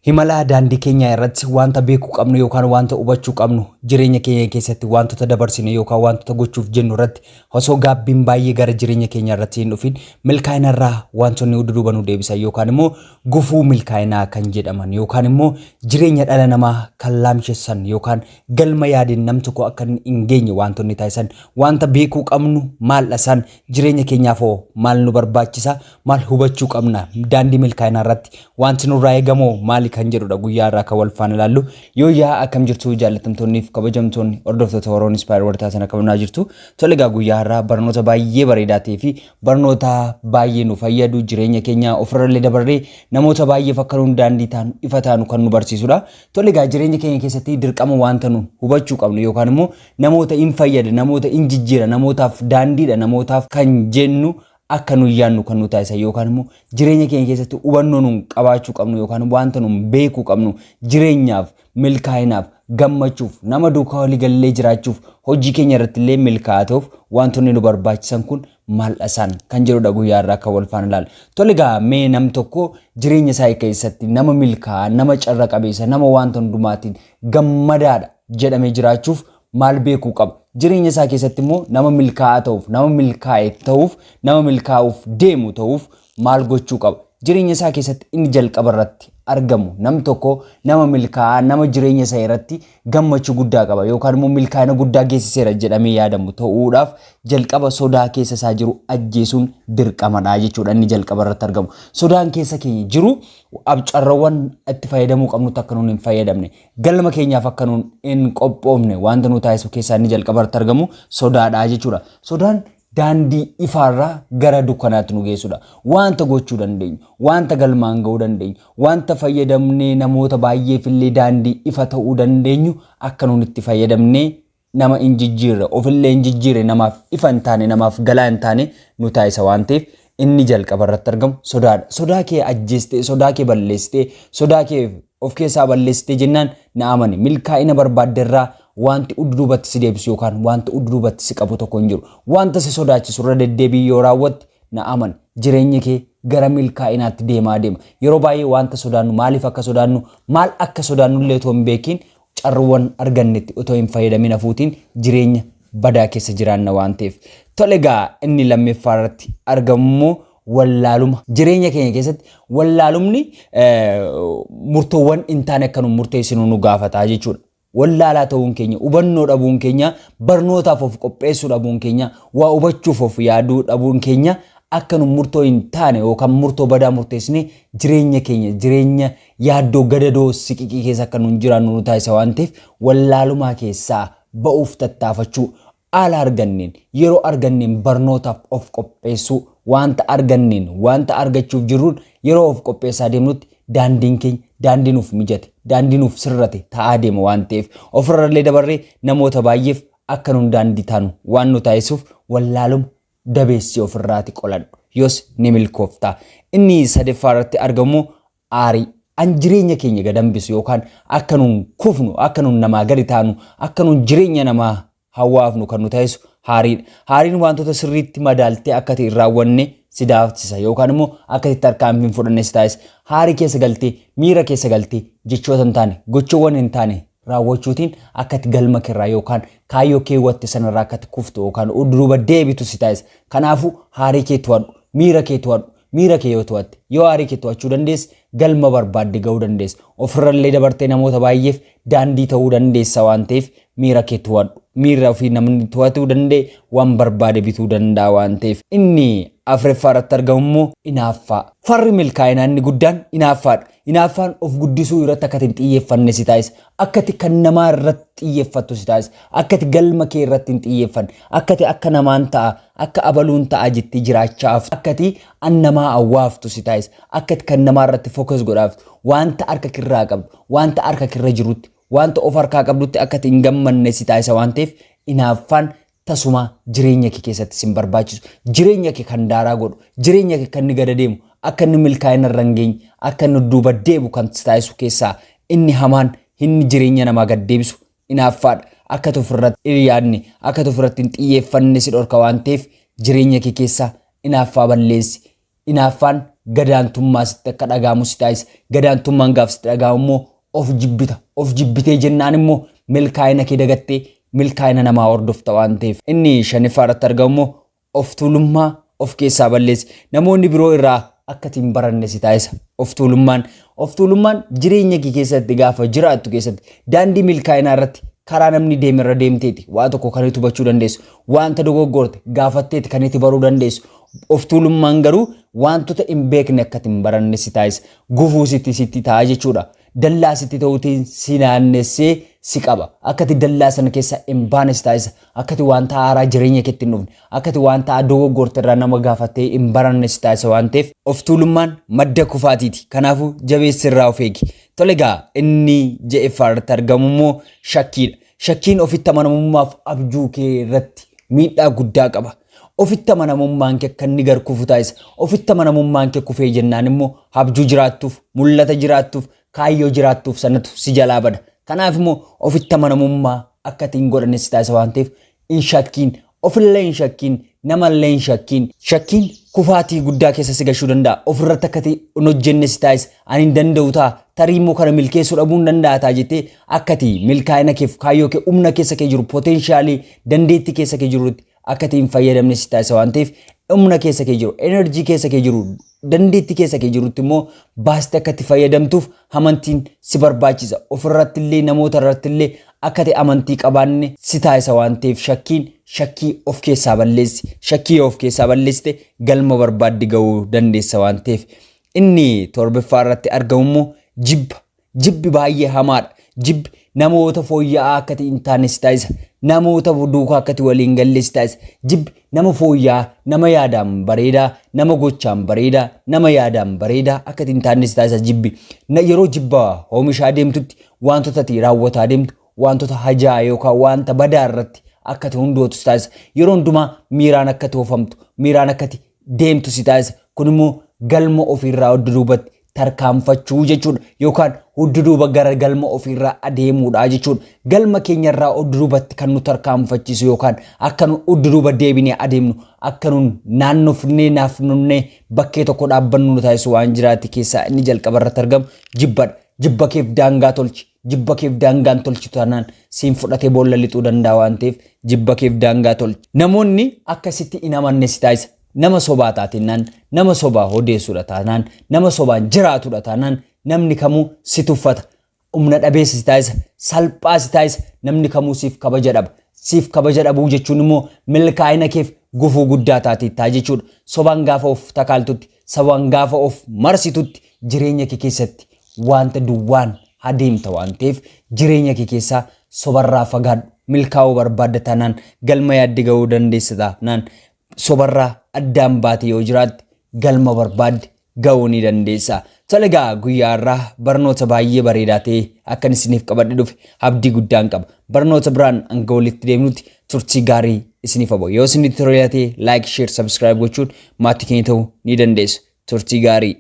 Imala daandii keenyaa irratti wanta beekuu qabnu yookaan wanta hubachuu qabnu, jireenya keenya keessatti wantoota dabarsine yookaan wantoota gochuuf jennu irratti osoo gaabbiin baay'ee gara jireenya keenya irratti hin dhufin, milkaa'ina irraa wantoonni duduuba nu deebisan yookaan immoo gufuu milkaa'inaa kan jedhaman yookaan immoo jireenya dhala namaa kan laamshessan yookaan galma yaadeen nam tokko akka hin geenye wantoonni taasisan, wanta beekuu qabnu maal isaan, jireenya keenyaaf hoo maal nu barbaachisa, maal hubachuu qabna, daandii milkaa'inaa irratti wanti nurraa eegamoo maali kan jedhudha guyyaa irraa kan wal faana ilaallu. Yoo yaa akkam jirtu, jaallatamtoonni fi kabajamtoonni hordoftoota Oroon Inspire warra taatan, akka jirtu? Tole egaa, guyyaa irraa barnoota baay'ee bareedaa ta'ee fi barnoota baay'ee nu fayyadu, jireenya keenya ofirrallee dabarree namoota baay'eef akka nuun daandii taanu, ifa taanu kan nu barsiisudha. Tole egaa, jireenya keenya keessatti dirqama wanta nu hubachuu qabnu yookaan immoo namoota hin fayyada, namoota hin jijjiira, namootaaf daandiidha, namootaaf kan jennu akka nu yaadnu kan nu taasisan yookaan immoo jireenya keenya keessatti hubannoo nuun qabaachuu qabnu yookaan wanta nuun beekuu qabnu, jireenyaaf, milkaa'inaaf, gammachuuf, nama duukaa walii gallee jiraachuuf, hojii keenya irratti illee milkaa'aa ta'uuf wantoonni nu barbaachisan kun maal isaan kan jedhudha guyyaa irraa kan wal faana ilaalu. Tole egaa, mee nam tokko jireenya isaa keessatti nama milkaa'aa, nama carra qabeessa, nama wanta hundumaatiin gammadaadha jedhamee jiraachuuf maal beekuu qaba? Jireenya isaa keessatti immoo nama milkaa'aa ta'uuf, nama milkaa'e ta'uuf, nama milkaa'uuf deemu ta'uuf maal gochuu qaba? Jireenya isaa keessatti inni jalqaba irratti argamu, nam tokko nama milkaa'aa, nama jireenya isaa irratti gammachuu guddaa qaba yookaan immoo milkaa'ina guddaa geessiseera jedhamee yaadamu ta'uudhaaf, jalqaba sodaa keessa isaa jiru ajjeesuun dirqamadha jechuudha inni jalqaba irratti argamu. Sodaan keessa keenya jiru carrawwan itti fayyadamuu qabnutti akka nuun hin fayyadamne, galma keenyaaf akka nuun hin qophoofne wanta nu taasisu keessaa inni jalqaba irratti argamu sodaadha jechuudha. Sodaan daandii ifaarraa gara dukkanaatti nu geessudha. Wanta gochuu dandeenyu, wanta galmaan ga'uu dandeenyu, wanta fayyadamnee namoota baay'eef illee daandii ifa ta'uu dandeenyu akka nuun itti fayyadamnee nama hin jijjiirre, ofillee hin jijjiirre, namaaf ifa hin taane, namaaf galaa hin taane nu taasisa waan ta'eef, inni jalqaba irratti argamu sodaadha. Sodaa kee ajjeestee, sodaa kee balleessitee, sodaa kee of keessaa balleessitee jennaan, na amani, milkaa'ina barbaadderraa wanti udduubatti si deebisu yookaan wanti udduubatti si qabu tokko hin jiru. Wanta si sodaachisu irra deddeebii yoo raawwatte, na amani, jireenyi kee gara milkaa'inaatti deemaa deema. Yeroo baay'ee wanta sodaannu, maaliif akka sodaannu, maal akka sodaannu illee otoo hin beekin, carrawwan argannetti otoo hin fayyadamin hafuutiin jireenya badaa keessa jiraanna waan ta'eef. Tole egaa, inni lammaffaa irratti argamu immoo wallaaluma. Jireenya keenya keessatti wallaalumni murtoowwan hin taane akka nu murteessinu nu gaafata jechuudha. Wallaalaa ta'uun keenya, hubannoo dhabuun keenya, barnootaaf of qopheessuu dhabuun keenya, waa hubachuuf of yaaduu dhabuun keenya akka nu murtoo hin taane yookaan murtoo badaa murteessine jireenya keenya jireenya yaaddoo, gadadoo, siqiqii keessa akka nu jiraannu nu taasisa waan ta'eef, wallaalumaa keessaa ba'uuf tattaafachuu, haala arganneen, yeroo arganneen barnootaaf of qopheessuu, wanta arganneen, wanta argachuuf jirruun yeroo of qopheessaa deemnutti daandiin keenya daandii nuuf mijate, daandii nuuf sirrate ta'aa deema waan ta'eef, ofirrallee dabarree namoota baay'eef akka nuun daandii taanu waan nu taasisuuf, wallaaluma dabeessii ofirraati qoladhu, yoos ni milkoofta. Inni sadaffaa irratti argamu aarii. An jireenya keenya gad hambisu yookaan akka nuun kufnu, akka nuun namaa gadi taanu, akka nuun jireenya namaa hawaafnu kan nu taasisu aariidha. Aariin wantoota sirriitti madaaltee akka ta'e raawwanne si daaftisa yookaan immoo akka itti tarkaanfii hin fudhanne si taasisa. Aarii keessa galtee, miira keessa galtee jechoota hin taane, gochoowwan hin taane raawwachuutiin akka itti galma keerraa yookaan kaayyoo keewwatte sanarraa akka itti kuftu yookaan duuba deebitu si taasisa. Kanaafuu aarii kee to'adhu, miira kee to'adhu. Miira kee yoo to'atte, yoo aarii kee to'achuu dandeesse, galma barbaadde ga'uu dandeessa. Ofirrallee dabartee namoota baay'eef daandii ta'uu dandeessa waan ta'eef, miira kee to'adhu. Miira ofii namni to'atuu danda'e waan barbaade bituu danda'a waan ta'eef. Inni afuraffaa irratti argamu immoo inaaffaa. Farri milkaa'inaa inni guddaan inaaffaadha. Inaaffaan of guddisuu irratti akka hin xiyyeeffanne si taasisa. Akka ati kan namaa irratti xiyyeeffattu si taasisa. Akka ati galma kee irratti hin xiyyeeffanne. Akka ati akka namaan ta'a, akka abaluun ta'a jettee jiraachaa haftu. Akka ati an namaa awwaaftu si taasisa. Akka ati kan namaa irratti focus godhaaftu. Wanta harka kirraa qabdu, wanta harka kirra jirutti, wanta of harkaa qabdutti akka ati hin gammanne si taasisa waan ta'eef, inaaffaan tasuma jireenya kee keessatti sin barbaachisu. Jireenya kee kan daaraa godhu, jireenya kee kan inni gada deemu, akka inni milkaa'ina irra hin geenye, akka inni duuba deebu kan si taasisu keessaa inni hamaan, inni jireenya namaa gad deebisu inaaffaadha. Akka ati ofirratti hin yaadne, akka ati ofirratti hin xiyyeeffanne si dhorka waan ta'eef, jireenya kee keessaa inaaffaa balleessi. Inaaffaan gadaantummaa sitti akka dhaga'amu si taasisa. Gadaantummaan gaaf sitti dhaga'amu immoo of jibbita. Of jibbitee jennaan immoo milkaa'ina kee dagattee milkaa'ina namaa hordofta waan ta'eef. Inni shaniffaa irratti argamu immoo of tuulummaa of keessaa balleessi. Namoonni biroo irraa akka ati hin baranne si taasisa. Of tuulummaan of tuulummaan jireenya kee keessatti gaafa jiraattu keessatti daandii milkaa'inaa irratti karaa namni deeme irra deemteeti waa tokko kan itti hubachuu dandeessu. Wanta dogoggorte gaafatteeti kan itti baruu dandeessu. Of tuulummaan garuu wantoota hin beekne akka ati hin baranne si taasisa. Gufuu sitti sitti ta'a jechuudha. Dallaa sitti ta'uutiin si naannessee si qaba. Akka ati dallaa sana keessa hin baane si taasisa. Akka ati wanta haaraa jireenya keetti hin dhufne. Akka ati wanta dogoggorte irraa nama gaafattee hin baranne si taasisa waan ta'eef of tuulummaan madda kufaatiiti. Kanaafuu jabeessi irraa of eegi. Tole egaa inni ja'effaa irratti argamu immoo shakkiidha. Shakkiin ofitti amanamummaaf abjuu kee irratti miidhaa guddaa qaba. Ofitti amanamummaan kee akka inni gar kufu taasisa. Ofitti amanamummaan kee kufee jennaan immoo abjuu jiraattuuf, mul'ata jiraattuuf, kaayyoo jiraattuuf sanatu si jalaa bada. Kanaaf immoo ofitti amanamummaa akka ati hin godhanne si taasisa waan ta'eef hin shakkiin, ofillee hin shakkiin, namallee hin shakkiin. Shakkiin kufaatii guddaa keessa si gashuu danda'a. Ofirratti akka ati hin hojjenne si taasisa. Ani hin danda'u ta'a. Tarii immoo kana milkeessuu dhabuu hin danda'a ta'a jettee akka ati milkaa'ina keef kaayyoo kee humna keessa kee jiru potential dandeettii keessa kee jirutti akka ati hin fayyadamne si taasisa waan ta'eef humna keessa kee jiru, energy keessa kee jiru, dandeettii keessa kee jirutti immoo baastee akka itti fayyadamtuuf amantiin si barbaachisa. Ofirratti illee namoota irratti illee akka ati amantii qabaanne si taasisa waan ta'eef shakkiin shakkii of keessaa balleessi. Shakkii of keessaa balleessite galma barbaadde ga'uu dandeessa waan ta'eef. Inni torbaffaa irratti argamu immoo jibba. Jibbi baay'ee hamaadha. Jibbi namoota fooyya'aa akka ati hin taane si taasisa. Namoota duukaa akka ati waliin galle si taasisa. Jibbi nama fooyya'aa, nama yaadaan bareedaa, nama gochaan bareedaa, nama yaadaan bareedaa akka ati hin taane si taasisa jibbi. Yeroo jibba oomishaa deemtutti wantoota ati raawwataa deemtu wantoota hajaa yookaan wanta badaa irratti akka ati hundootu si taasisa. Yeroo hundumaa miiraan akka ati oofamtu, miiraan akka ati deemtu si taasisa. Kun immoo galma ofiirraa huddu duubatti tarkaanfachuu jechuudha. Yookaan huddu duuba gara galma ofiirraa adeemuudha jechuudha. Galma keenyarraa huddu duubatti kan nu tarkaanfachiisu yookaan akka nu huddu duuba deebinee adeemnu, akka nu naannofnee naafnonnee bakkee tokko dhaabbannu nu taasisu waan jiraate keessaa inni jalqaba irratti argamu jibbadha. Jibba keef daangaa tolchi. Jibba keef daangaan tolchitu taanaan siin fudhatee boolla lixuu danda'a waan ta'eef jibba keef daangaa tolchi. Namoonni akkasitti hin amanne si taasisa. Nama sobaa taatinnaan, nama sobaa odeessuudha taanaan, nama sobaan jiraatudha taanaan namni kamuu si tuffata. Humna dhabeessa si taasisa. Salphaa si taasisa. Namni kamuu siif kabaja dhaba. Siif kabaja dhabuu jechuun immoo milkaa'ina keef gufuu guddaa taateettaa jechuudha. Sobaan gaafa of takaaltutti, sobaan gaafa of marsitutti jireenya kee keessatti wanta duwwaan adeemta waan ta'eef jireenya kee keessaa sobarraa fagaadhu. Milkaa'uu barbaadda taanaan, galma yaadde ga'uu dandeessa taanaan sobarraa addaan baate yoo jiraatte galma barbaadde ga'uu ni dandeessa. Tole egaa guyyaa irraa barnoota baay'ee bareedaa ta'e akkan isiniif qabadhe dhufe abdii guddaan qaba. Barnoota biraan hanga walitti deemnutti turtii gaarii isiniif hawwa. Yoo isinitti tolee ta'e like, share, subscribe gochuun maatii keenya ta'uu ni dandeessu. Turtii gaarii.